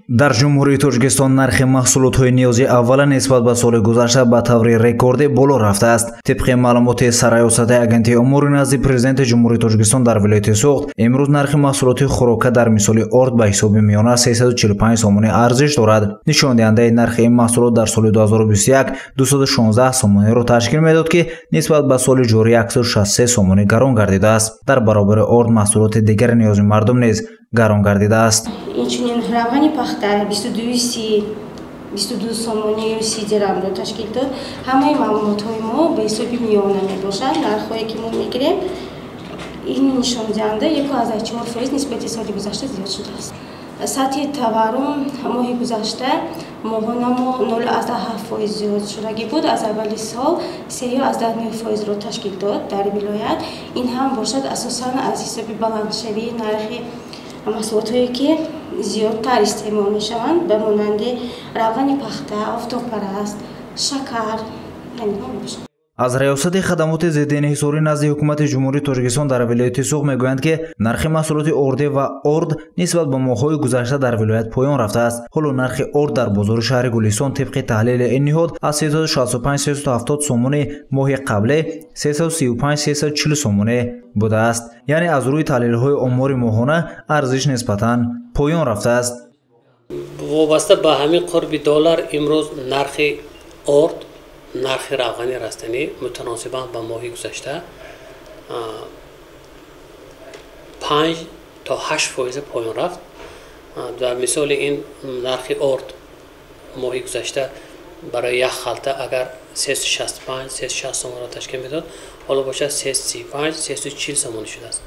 Дар Ҷумҳурии Тоҷикистон нархи маҳсулотҳои ниёзи аввала нисбат ба соли гузашта ба таври рекордӣ боло рафтааст. Тибқи маълумоти Сарраёсати Агентии умури назди Президенти Ҷумҳурии Тоҷикистон дар вилояти Суғд, имрӯз нархи маҳсулоти хӯрока дар мисоли орд ба ҳисоби миёна 345 сомонӣ арзиш дорад. Нишондиҳандаи нархи ин маҳсулот дар соли 2021 216 сомониро ташкил медод, ки нисбат ба соли ҷорӣ 163 сомонӣ гарон гардидааст. Дар баробари орд маҳсулоти дигари ниёзи мардум низ гарон гардидааст. Инчунин равғани пахта 22 сомонию 30 дирамро ташкил дод. Ҳамаи маълумотҳои мо ба ҳисоби миёна мебошанд. Нархҳое ки мо мегирем, ин нишондиҳанда 1,4% нисбати соли гузашта зиёд шудааст. Сатҳи таваррум моҳи гузашта моҳона мо 0,7% зиёд шудагӣ буд. Аз аввали сол 3,9%-ро ташкил дод дар вилоят. Ин ҳам бошад асосан аз ҳисоби баландшавии нархи маҳсулотҳое ки зиёдтар истеъмол мешаванд, ба монанди равғани пахта, офтобпараст, шакар, ҳаминҳо мебошанд. Аз Раёсати хадамоти зидди инҳисорӣ назди Ҳукумати Ҷумҳурии Тоҷикистон дар вилояти Суғд мегӯянд, ки нархи маҳсулоти ордӣ ва орд нисбат ба моҳҳои гузашта дар вилоят поён рафтааст. Ҳоло нархи орд дар бозори шаҳри Гулистон тибқи таҳлили ин ниҳод аз 365-370 сомонӣ моҳи қабле 335-340 сомонӣ будааст. Яъне аз рӯи таҳлилҳои омори моҳона арзиш нисбатан поён рафтааст. Вобаста ба ҳамин қурби доллар имрӯз нархи орд, нархи равғани растанӣ мутаносибан ба моҳи гузашта 5 то 8% поён рафт. Дар мисоли ин нархи орд моҳи гузашта барои як халта агар 365-360 сомонро ташкил медод, ҳоло бошад 335-340 сомонӣ шудааст.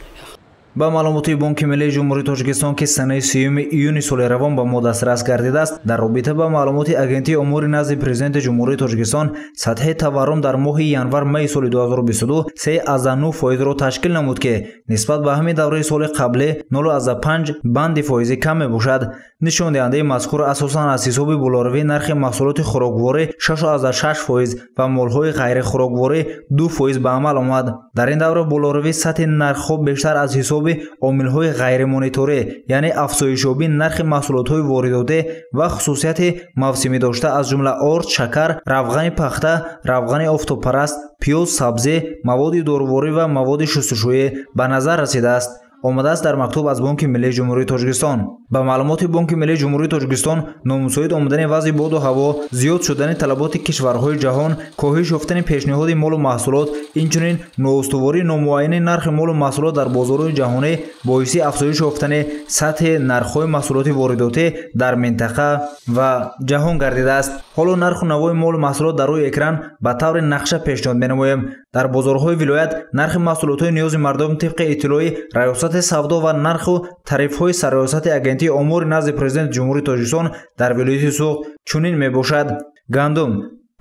Ба маълумоти Бонки Миллии Ҷумҳурии Тоҷикистон, ки санаи 3 июни соли равон ба мо дастрас гардидааст, дар робита ба маълумоти Агентии умури назди Президенти Ҷумҳурии Тоҷикистон сатҳи таваррум дар моҳи январ-май соли 2022 3,9%-ро ташкил намуд, ки нисбат ба ҳамин давраи соли қаблӣ 0,5 банди фоизӣ кам мебошад. Нишондиҳандаи мазкур асосан аз ҳисоби болоравии нархи маҳсулоти хӯрокворӣ 6,6% ва молҳои ғайрихӯрокворӣ 2% ба амал омад. Дар ин давра болоравии сатҳи нархҳо бештар аз ҳисоби омилҳои ғайримониторӣ, яъне афзоишёбии нархи маҳсулотҳои воридотӣ ва хусусияти мавсимӣ дошта, аз ҷумла орд, шакар, равғани пахта, равғани офтобпараст, пиёз, сабзӣ, маводи доруворӣ ва маводи шустушӯӣ ба назар расидааст. Омадааст дар мактуб аз Бонки Миллии Ҷумҳурии Тоҷикистон. Ба маълумоти Бонки Миллии Ҷумҳурии Тоҷикистон, номусоид омадани вазъи боду ҳаво, зиёд шудани талаботи кишварҳои ҷаҳон, коҳиш ёфтани пешниҳоди молу маҳсулот, инчунин ноустувории номуайяни нархи молу маҳсулот дар бозорҳои ҷаҳонӣ боиси афзоиш ёфтани сатҳи нархҳои маҳсулоти воридотӣ дар минтақа ва ҷаҳон гардидааст. Ҳоло нарху навои молу маҳсулот дар рӯи экран ба таври нақша пешниҳод менамоем. Дар бозорҳои вилоят нархи маҳсулотҳои ниёзи мардум тибқи иттилои Раёсати савдо ва нарху тарифҳои Сарраёсати Агентии омори назди Президенти Ҷумҳурии Тоҷикистон дар вилояти Суғд чунин мебошад: гандум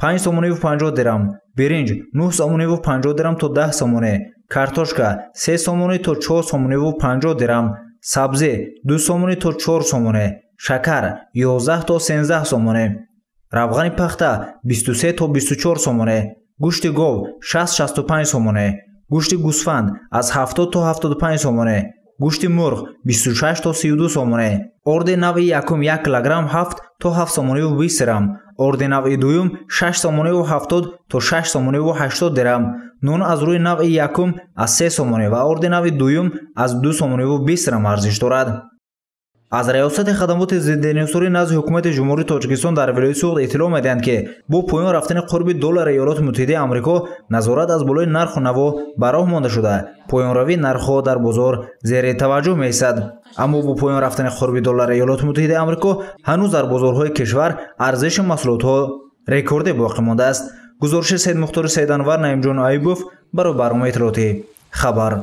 5 сомониву 50 дирам, биринҷ 9 сомониву 50 дирам то 10 сомонӣ, картошка 3 сомонӣ то 4 сомониву 50 дирам, сабзӣ 2 сомонӣ то 4 сомонӣ, шакар 11 то 13 сомонӣ, равғани пахта 23 то 24 сомонӣ, гӯшти гов 60-65 сомонӣ, гӯшти гӯсфанд аз 70 то 75 сомонӣ, гӯшти мурғ 26 то 32 сомонӣ, орди навъи якум 1 килограмм 7 то 7 сомониву 20 дирам, орди навъи дуюм 6 сомониву 70 то 6 сомониву 80 дирам, нон аз рӯи навъи якум аз 3 сомонӣ ва орди навъи дуюм аз 2 сомониву 20 дирам арзиш дорад. Аз Раёсати хадамоти зидди инҳисорӣ назди Ҳукумати Ҷумҳурии Тоҷикистон дар вилояти Суғд иттилоъ медиҳанд, ки бо поён рафтани қурби доллари Иёлоти Муттаҳидаи Амрико назорат аз болои нарху наво ба роҳ монда шуда, поёнравии нархҳо дар бозор зери таваҷҷӯҳ меистад. Аммо бо поён рафтани қурби доллари Иёлоти Муттаҳидаи Амрико ҳанӯз дар бозорҳои кишвар арзиши маҳсулотҳо рекордӣ боқӣ мондааст. Гузориши Саидмухтори Саиданвар, Наимҷон Аюбов барои барномаи иттилоотӣ Хабар.